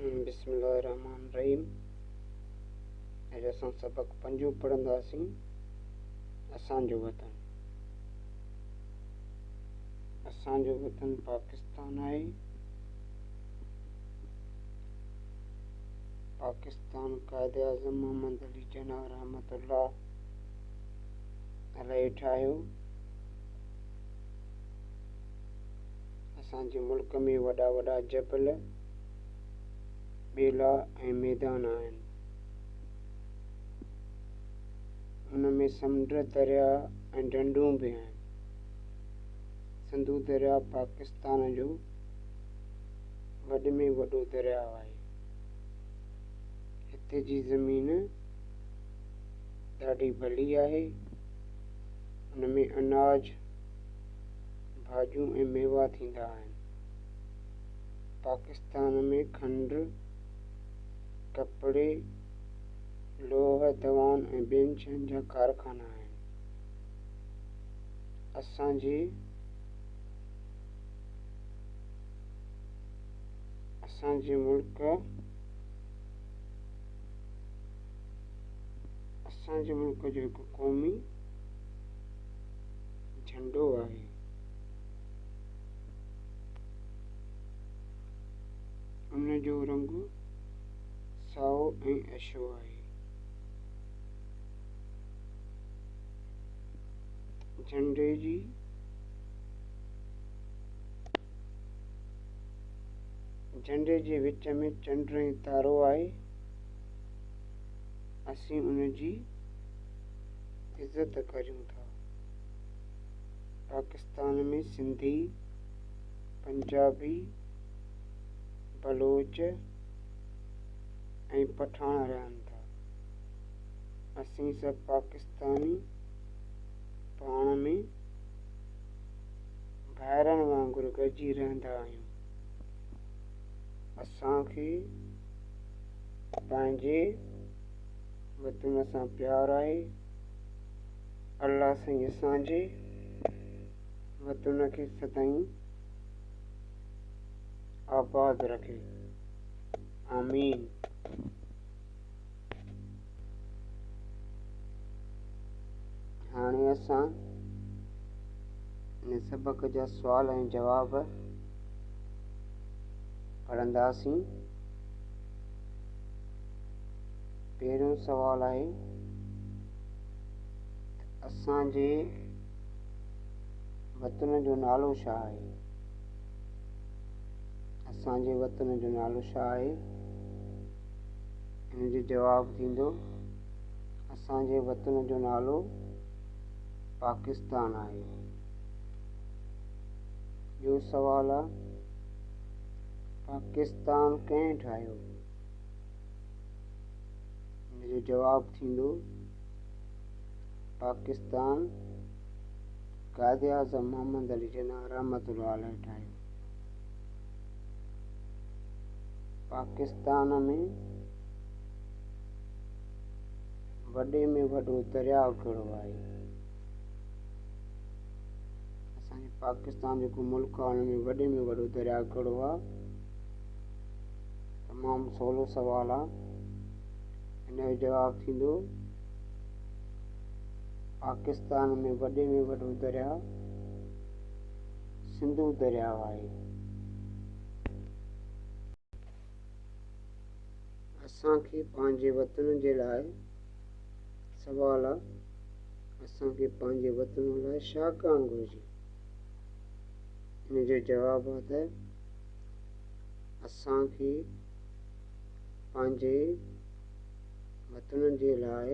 بسم الله الرحمٰن الرحيم اڄ اسان سبق پنجون پڙهنداسين اسان جو وطن اسان جو وطن پاڪستان آهي پاڪستان قائد اعظم محمد علي جناح رحمت الله عليه ٺاهيو اسان جي ملڪ ۾ وڏا وڏا جبل، ٻيلا ۽ ميدان آهن. ان ۾ سمنڊ، درياء ۽ ڍنڍون به آهن. سنڌو درياء پاڪستان جو وڏي ۾ وڏو درياء آهي. هتي جي زمين ڏاڍي ڀلي آهي. ان ۾ اناج، ڀاڄيون ۽ ميوا ٿيندا آهن. پاڪستان ۾ کنڊ، ڪپڙي، لوهه، دوائن ۽ ٻين شين جا ڪارخانا آهن. اسان جي اسان جي ملڪ اسان جي ملڪ جو هڪ قومي جهنڊو آهي. ان جو رنگ سائو ۽ اڇو آهي. جهنڊي جي جهنڊي جي وچ ۾ چنڊ ۽ تارو آهي. اسين ان جي عزت ڪريون ٿا. پاڪستان ۾ سنڌي، پنجابي، بلوچ ۽ پٺاڻ رهن ٿا. اسين سڀ پاڪستاني پاڻ ۾ ڀائرن وانگر گڏجي رهندا آهيون. اسان کي پنهنجي وطن سان پيار آهي. الله سائين اسان جي وطن کي سدائين آباد رکي. آمين. هاڻي اسان ان سبق جا سوال ۽ جواب پڙهنداسين. پهريون سوال آهي ته اسان جي وطن جو نالو ڇا آهي؟ اسان جي وطن جو نالو ڇا آهي؟ ان جو جواب ٿيندو اسان جي وطن جو نالو پاڪستان آهي. ٻيو سوال آهي پاڪستان ڪنهن ٺاهيو؟ ان جو جواب ٿيندو پاڪستان قائد اعظم محمد علي جناح رحمت الله عليه ٺاهيو. پاڪستان ۾ وڏي ۾ وڏو درياء ڪهڙو آهي؟ اسان جي پاڪستان جيڪو ملڪ آهي ان ۾ وڏي ۾ وڏو درياء ڪهڙو آهي؟ تمام سولو سوال آ. ان جو جواب ٿيندو پاڪستان ۾ وڏي ۾ وڏو درياء سنڌو درياء آهي. اسان کي پنهنجي وطن جي لاء سوال آ اسان کي پنهنجي وطن لاء ڇا ڪرڻ گهرجي؟ ان جو جواب آ ته اسان کي پنهنجي وطن جي لاء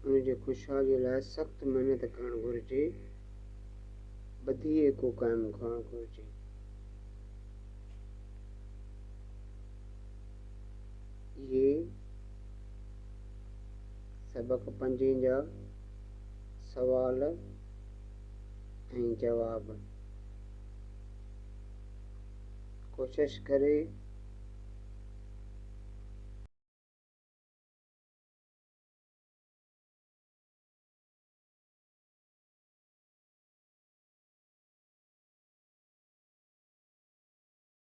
ان جي خوشحالي لاء سخت محنت ڪرڻ گهرجي، ٻڌي ايڪو قائم ڪرڻ گهرجي. اهي سبق پنجين جا سوال ۽ جواب. ڪوشش ڪري